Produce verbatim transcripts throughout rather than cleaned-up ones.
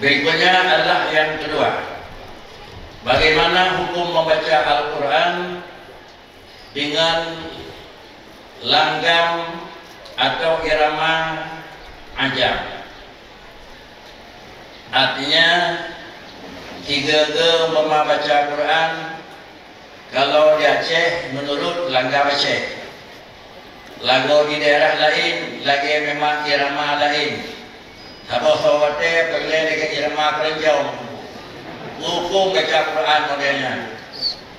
Berikutnya adalah yang kedua, bagaimana hukum membaca Al-Quran dengan langgam atau irama ajam. Artinya, tiga-tiga umpama baca Quran, kalau di Aceh, menurut langgam Aceh. Lagu di daerah lain, lagée memang irama lain. Saboh soe watée peureulée lagée irama keroncong. Hukum baca Quran modelnya.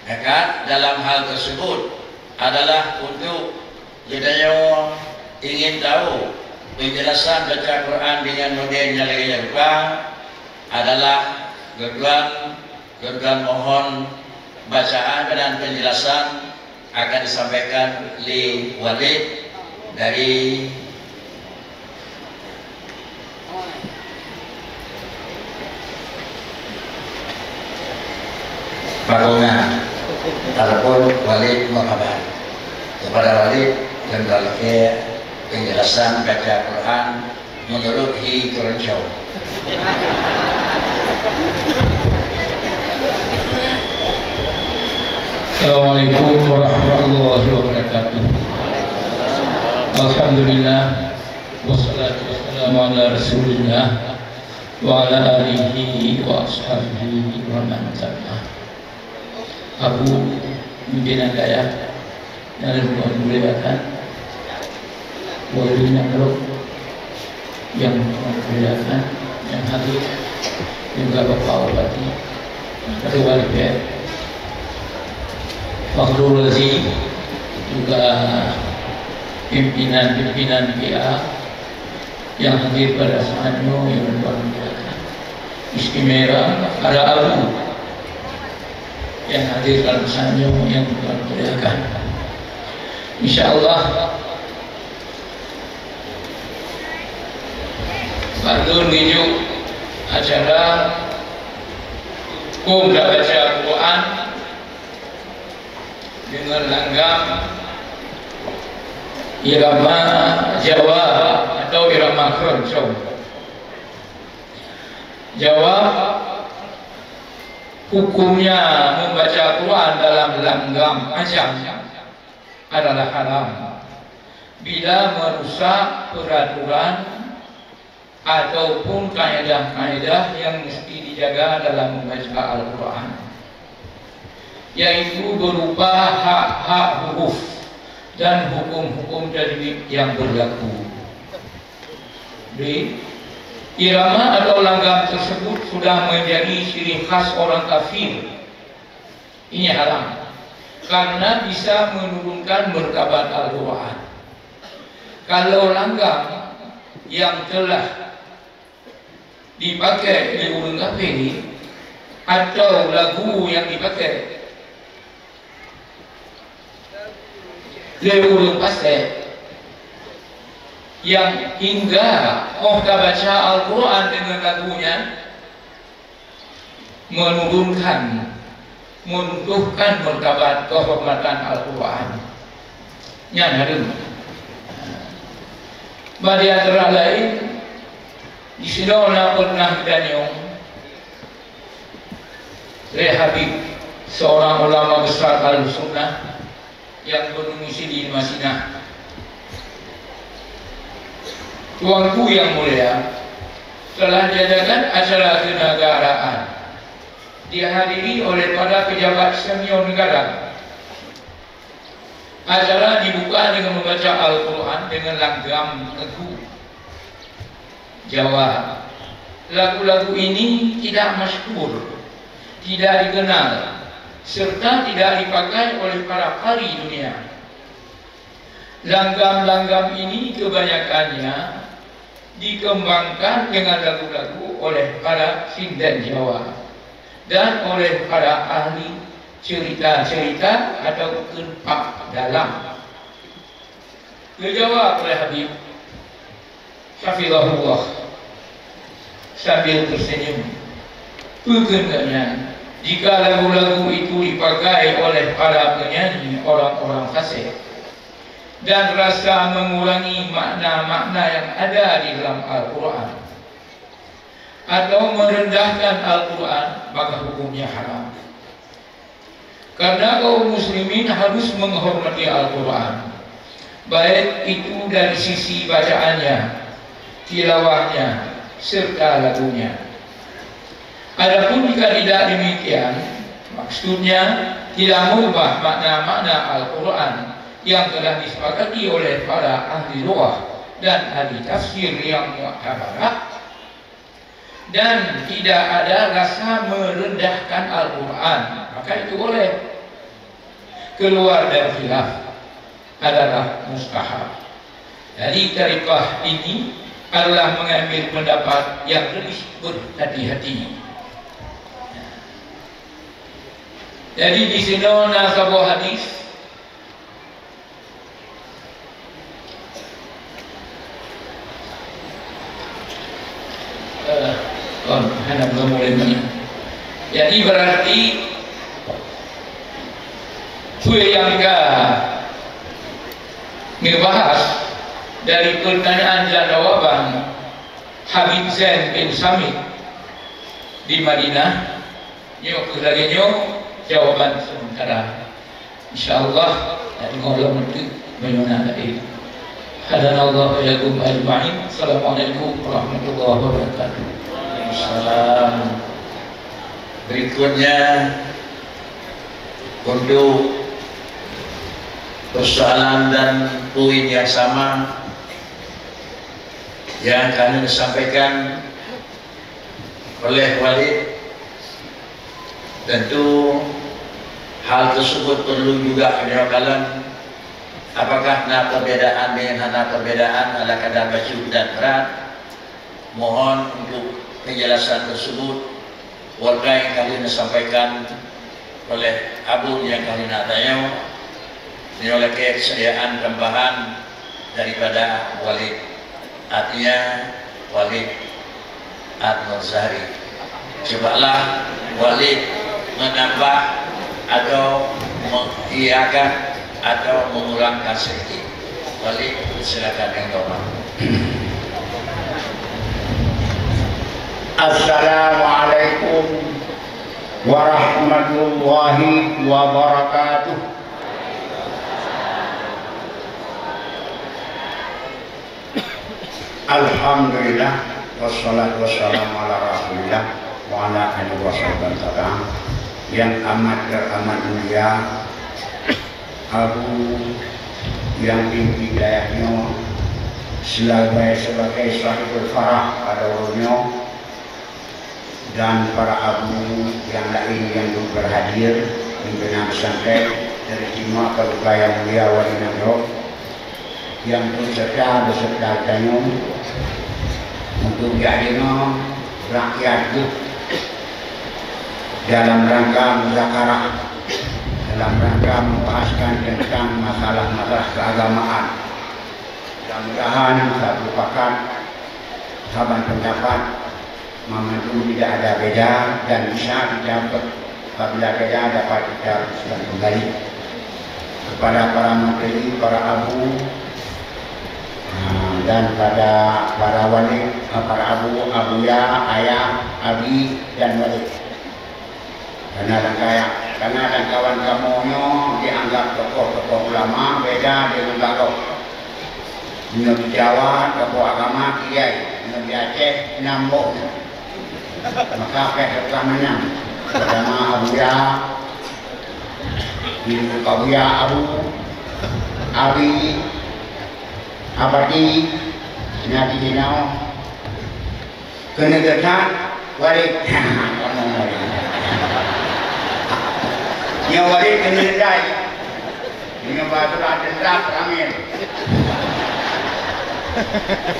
Ya kan? Dalam hal tersebut adalah untuk geutanyoe ingin tahu penjelasan baca Quran dengan model nyang lagée nyan rupa adalah geutuan, geutuan mohon bacaan dan penjelasan akan disampaikan lé Walid dari Pagongan ataupun Walid Marhaban. Kepada Walid, dan penjelasan baca Quran menurut hi keroncong. Assalamualaikum warahmatullahi wabarakatuh. Alhamdulillah, wassalatu wassalamu ala Rasulillah wa ala alihi wa ashabihi wa man tabi'ah. Abu pimpinan dayah, nyang lôn muliakan, Walid Nanggroe nyang lôn muliakan, nyang hadir juga Bapak Bupati, Ketua D P R, Fakhrul Razi, juga pimpinan-pimpinan P A nyang hadir pada saat nyoe nyang lôn muliakan. Istimewa para abu nyang hadir dalam saat nyoe nyang lôn muliakan. Insya Allah, bak lôn ngijuk acara hukum baca Quran dengan langgam irama Jawa atau irama keroncong. Jawab, hukumnya membaca Quran dalam langgam ajam adalah haram bila merusak peraturan ataupun kaedah-kaedah yang mesti dijaga dalam membaca Al-Quran, yaitu berupa hak-hak huruf dan hukum-hukum tajwid yang berlaku. B. Irama atau langgam tersebut sudah menjadi ciri khas orang kafir. Ini haram, karena bisa menurunkan martabat Al-Quran. Kalau langgam yang telah dipakai lé ureuëng kafé atau lagu nyang dipakai lé ureuëng fasek, nyang hingga óh ka baca Al-Quran deungon lagu nyan, menurunkan, meruntuhkan martabat kehormatan Al-Quran. Nyan hareuem. Bah di antara laén, disinoe na pernah geutanyong lé Habib, seorang ulama besar Ahlussunnah yang berdomisili di Madinah. Tuanku yang mulia, telah diadakan acara kenegaraan dihadiri oleh para pejabat senior negara. Acara dibuka dengan membaca Al-Quran dengan langgam lagu Jawa. Lagu-lagu ini tidak masyhur, tidak dikenal, serta tidak dipakai oleh para qari dunia. Langgam-langgam ini kebanyakannya dikembangkan dengan lagu-lagu oleh para sinden Jawa dan oleh para ahli cerita-cerita atau keumpak dalam. Geujaweueb lé Habib, hafizahullah, sambil tersenyum, "Peue kheun gobnyan, jika lagu-lagu itu dipakai oleh para penyanyi orang-orang fasik, dan rasa mengurangi makna-makna yang ada di dalam Al-Quran, atau merendahkan Al-Quran, maka hukumnya haram. Karena kaum muslimin harus menghormati Al-Quran, baik itu dari sisi bacaannya, tilawahnya, serta lagunya. Adapun jika tidak demikian, maksudnya tidak merubah makna-makna Al-Quran yang telah disepakati oleh para ahli lughah dan ahli tafsir yang mu'tabarat, dan tidak ada rasa merendahkan Al-Quran, maka itu boleh. Keluar dari khilaf adalah mustahab. Jadi, tarekah ini adalah mengambil pendapat yang lebih berhati-hati. Jadi, di sinoe na saboh hadis. Eh, kon, hana beureumu lé nyan. Jadi, berarti peue nyang ka neubahas dari pertanyaan dan jawaban Habib Zain bin Samit di Madinah, nyoe keuh lagée nyoe jawaban sementara. Insya Allah, dari ulôn nanti meunyoe na lagée. Hadanallahu wa iyyakum ajma'in. Assalamualaikum warahmatullahi wabarakatuh. Salam. Berikutnya, untuk persoalan dan poin yang sama yang kami sampaikan oleh Walid, tentu hal tersebut perlu juga penyewalan. Apakah na perbedaan dengan hana perbedaan ala kadar bacut dan berat? Mohon untuk penjelasan tersebut. Warga yang kali disampaikan oleh Abu yang kali nak tanya, nyoe lakée kesediaan tambahan daripada Walid. Artinya, Walid An-Nur Zahri. Cobalah Walid menambah atau mengiyakan atau mengurangkan sedikit. Walid, silakan yang jawab. Assalamualaikum warahmatullahi wabarakatuh. Alhamdulillah, wassalatu wassalamu ala Rasulillah wa ala alihi wa sahbihi wa sallam. Yang amat teramat mulia, Abu yang pimpin dayah nyoe sebagai, sebagai sahibul farah pada uroe nyoe, dan para abu nyang laén nyang deuh hadir, pimpinan pesantren, teurimong keureubeuen nyang mulia Wali Nanggroe, nyang peuserta beserta tanyoe untuk jak deungoe rakyat geuh dalam rangka muzakarah, dalam rangka membahaskan tentang masalah-masalah keagamaan. Mudah-mudahan sapeue pakat saban pendapat, meunyoe tidak ada beda dan bisa didapat, apabila beda dapat kita teruskan kembali kepada para menteri, para abu, ah, dan pada para wali, ah, para abu, abuya, ayah, abi, dan wali. Karena dan kaya, karena dan kawan kamoe nyoe dianggap tokoh-tokoh ulama beda dengan baroh. Meunyoe di Jawa, tokoh agama kiai, meunyoe di Aceh, nambok. Maka pih tukang manyang. Pertama Abuya, di Abuya Abu, Abi, Abadi, Nabi Dinau, Keuneuk that, Walid. Nyoe Walid keuneuk that. Nyoe bak surat dendam ramé.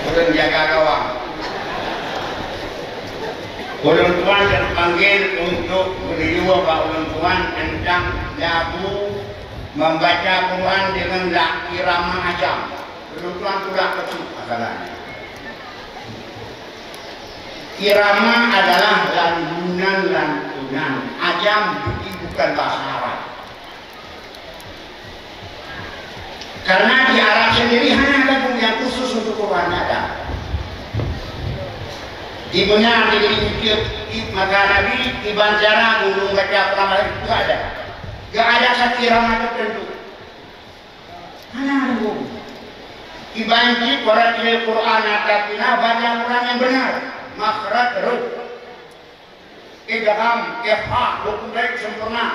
Ureueng jaga gawang. Ulôn tuan terpanggil untuk meunyoe bak ulôn tuan tentang lagu membaca Quran dengan la-, irama ajam. Ulôn tuan tulak keu su masalahnya. Irama adalah lantunan-lantunan ajam, jadi bukan bahasa Arab. Karena di Arab sendiri hana lagu yang khusus untuk Quran, nggak ada. Di Mekah, di, di, di masa Nabi, di bandara gurung baca Quran lain, nggak ada. Nggak ada satu irama tertentu. Hana lagu. Iban cit orang Quran atas tina baca Quran yang benar, makhraj huruf. Idgham, ikhfa, hukm baik sempurna.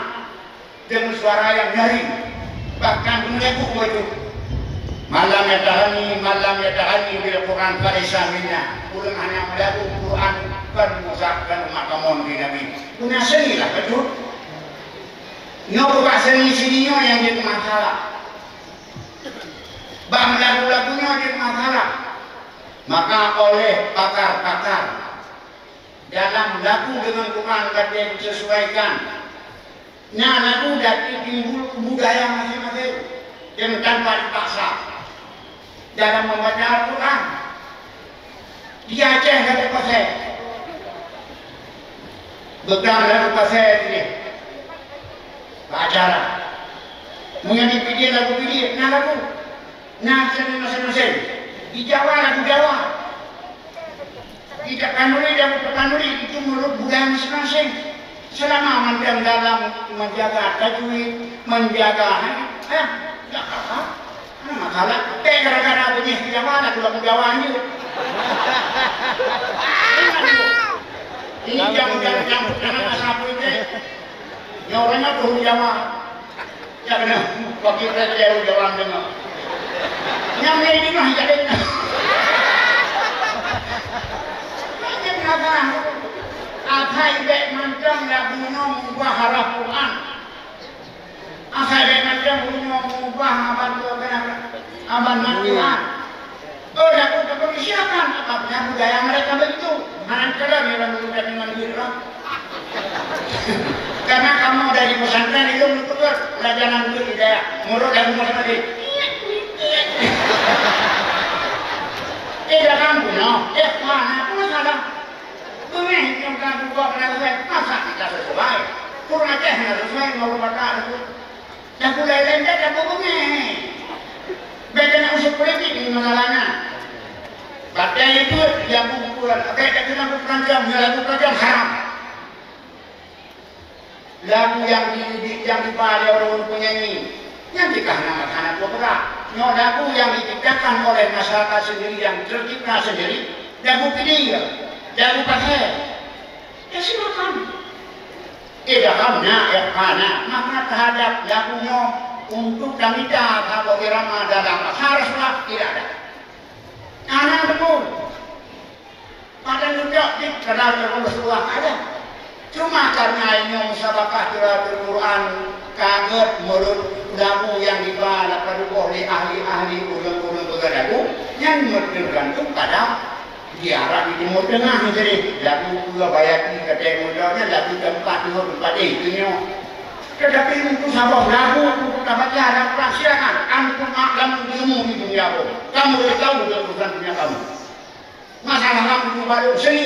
Dengan suara yang nyaring. Bahkan meunyoe bacut. Man lam yatahani, man lam yatahani bil Quran falaysa minna. Ureueng hana meulagu Quran, kon meusakan umat kamoe di Nabi. Guna seni lah bacut. Nyoe bak seni sini nyoe nyang jadi masalah. Bak meulagu-lagu nyoe jadi masalah. Maka oleh pakar-pakar dalam lagu dengan Quran ka disesuaikan. Nah, lagu dati timbul budaya masing-masing dan tanpa dipaksa dalam membaca Al-Quran. Di Aceh ada pasai. Beutang lagu pasai tadi. Bak acara. Meunyoe di Pidie lagu Pidie, na lagu. Na seni masing-masing. Di Jawa lagu Jawa. Di Tapanuli lagu Tapanuli, itu menurut budaya masing-masing. Selama mantong dalam menjaga tajwid, menjaga, ha, ha, tidak apa-apa. Hana masalah. Tapi gara-gara bunyi di Jawa lagu-lagu Jawa ni. Ini jam-jam-jam tangan asal pun. Nyoe ureueng nyoe peuhui Jawa. Ya keunoe, wakil raja Jawa deungoe. Nyang lé jinoe ya keunoe. Macam apa? Asai bèk mantong lagu nyoe mengubah haraf Quran. Asai bèk mantong lagu nyoe mengubah abang tu kena abang Quran. Oh, lagu kepolisian, apabila budaya mereka begitu. Mana kalian yang lagu dengan diri, karena kamu dari pesantren itu betul pelajaran itu tidak. Menurut lagu Muhammad. Eh, jangan bunuh. Eh, mana apa masalah? Bunyi yang kamu buat dengan saya, masa tidak sesuai? Kurang ajar tidak sesuai, mau rumah tak ada. Lagu laén-laén dah, dah beubungéh. Bèk keuneuk usut politik ngon masalah nyan. Batèe peuet lagu bukan, bèk keuneuk lagu peuranjang, nyan lagu peuranjang haram. Lagu nyang di, di, nyang diba lé ureueng penyanyi, nyan jih ka hana, hana peue peugah. Nyoe lagu nyang diciptakan oleh masyarakat sendiri, nyang tercipta sendiri, lagu Pidie, lagu Pasai. Ya, silakan. Idghamna, ikhfana, makna terhadap lagu nyoe untuk tamita saboh irama dalam bahasa Rasulullah tidak ada. Hana betul. Pada nunjuk di dalam Rasulullah ada. Cuma karena nyoe musabaqah qiraatul Quran, ka gèt meureuet lagu nyang diba lapan boh lé ahli-ahli ureueng-ureueng peugah lagu, nyan tergantung pada Di Arab di Timur Tengah ni jadi lagu dua bayati kata muda ni lagu keempat dua empat eh tu nyo. Tetapi untuk saboh lagu untuk tabaca dan perang silakan. Antum alam ilmu di dunia pun. Kamu boleh tahu dia urusan dunia kamu. Masalah kamu itu baru seni.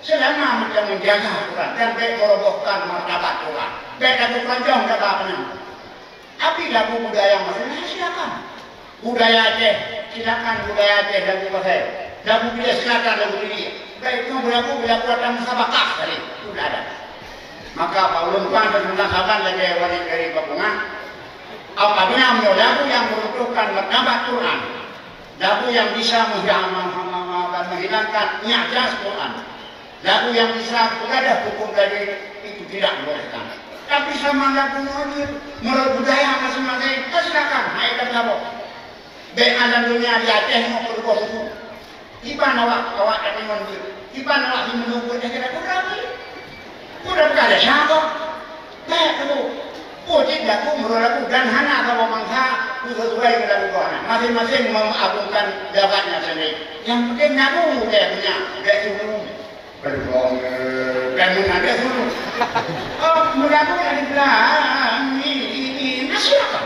Selama macam menjaga Quran dan baik merobohkan martabat Quran. Baik lagu keroncong kata apa nama. Tapi lagu budaya masing-masing silakan. Budaya Aceh, silakan budaya Aceh lagu Pasai. Lagu Pidie silakan lagu Pidie. Baik itu lagu, lagu ada musabaqah tadi. Sudah ada. Maka Pak Ulun Tuan dan teman sahabat lagi wanita dari Papungan. Apabila menyoe lagu yang meruntuhkan martabat Quran, lagu yang bisa menghilangkan, menghilangkan i'jaz Quran, lagu yang bisa menggadah hukum tadi itu tidak dibolehkan. Tapi sama lagu nyoe meureuet budaya masing-masing, ka silakan, hai ka saboh. Bèk alam dunia di Aceh nyoe peuruboh suku. Kiban awak, awak kami ngon jih. Kiban awak di menunggu dah kena kurang ni. Kurang bukan ada siapa. Bèk tu. Oh, tidak pun meureuet lagu dan hana saboh mangsa sesuai dengan lagu Quran. Masing-masing mengagungkan jabatnya sendiri. Yang penting lagu dia punya, dia tu. Beureuboh, eh, dan meunada dulu. Oh, meulagu dari belah ni, ni, ni, masih apa?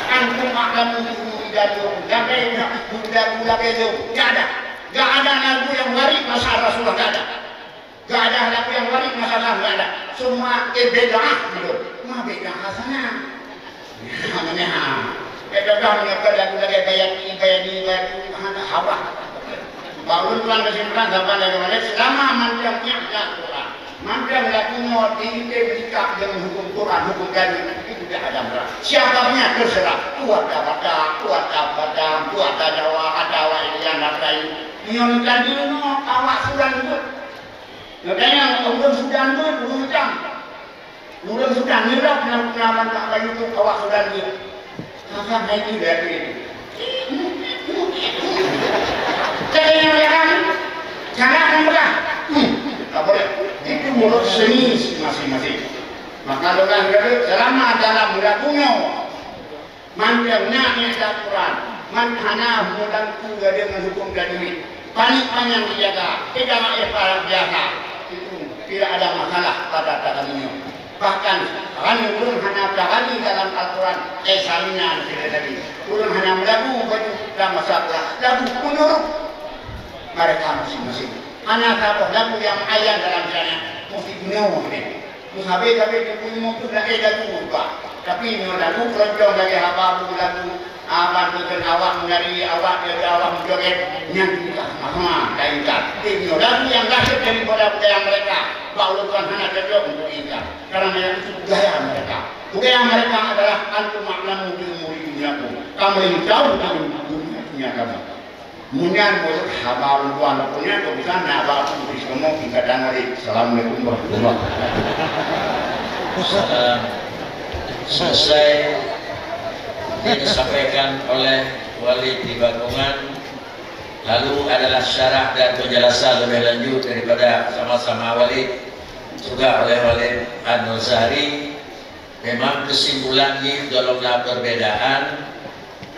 Antum akan menunggu di dalam, sampai budak-budak itu. Gak ada. Gak ada lagu yang waris masa Rasulullah, gak ada. Gak ada lagu yang waris masa Rasulullah, gak ada. Semua, eh, bid'ah gitu. Mah bid'ah hasanah. Hana, hana. Eh, contoh, meunyoe ka lagu lagèe Bayati, Bayani, Bayatu, hana, haba. Bak ulôn tuan kesimpulan, saban lagèe mana, selama mantong nyan na Quran, mantong lagu nyoe diikat deungon huköm Quran, huköm Tuhan, itu tidak ada berat. Siapa punya terserah. Kuat dah Batak, kuat dah Batak, kuat dah Jawa, atawa India, atawa ini. Nyoe kan dulu awak Sudan tu. Nyoe kan ureueng Sudan tu, ureueng hitam. Ureueng Sudan nirab nyang peunaman bak YouTube awak Sudan nyoe. Maka hai tu dari. Jadi yang lain, jangan mudah. Hmm, tak boleh. Itu menurut seni masing-masing. Maka lôn kata, selama dalam lagu nyoe, mantong na ayat Al-Quran, man hana meulangku gadeuh ngon huköm tajwid. Panik panyang dijaga, tidak makrifat biasa. Itu tidak ada masalah pada takalnya. Bahkan, hana ureueng hana takalnya dalam Al-Quran, eh, sami'na, tidak lagi. Ureueng hana meulagu baju dalam bahasa Quran, lagu menurut mereka masing-masing. Hana saboh lagu nyang muayyan dalam syariat, mesti guna ni. Meusabe-sabe teupeu limong ploh lakoe lagu ubah. Tapi nyoe lagu keroncong lagèe haba bu lagu, ah, bantukan awak menari, awak jaga, awak menjoget, nyan ingat, mahal, dan ingat. Tapi nyoe lagu nyang lahé daripada budaya mereka, bak ulôn tuan hana cocok untuk ingat. Karena yang itu budaya mereka. Budaya mereka adalah antum a'lamu bi umuri dunyakum. Kamu lebih tahu tentang dunia, dunia kamu. Meunyan meunurot haba ureueng tuan, pokoknya keputusan na bak aku di seukamoe tingkat dan balik. Assalamualaikum warahmatullahi wabarakatuh. Salam. Selesai yang disampaikan oleh Walid di Bakungan, lalu adalah syarah dan penjelasan lebih lanjut daripada sama-sama Walid, juga oleh Walid An-Nuzari. Memang kesimpulan jih gohlom na perbedaan,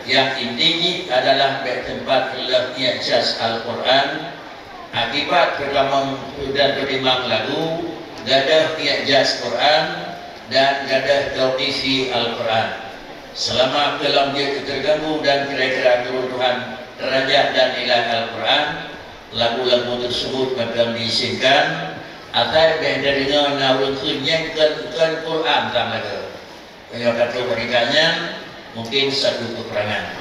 nyang inti jih adalah bèk teumpat lheueh i'jaz Al-Quran, akibat peutamong dan peutimang lagu, gadôh i'jaz Quran dan gadôh tauqifi Al-Quran. Selama keulam jeuet teuteuganggu dan kira-kira keuruntuhan derajat dan nilai Al-Quran, lagu-lagu tersebut mantong diizinkan, asai bèk teudeungoe na ureueng kheun nyang kon, kon Quran tam lagu. Meunyoe ka trok bak nyan, mungkin satu kekurangan.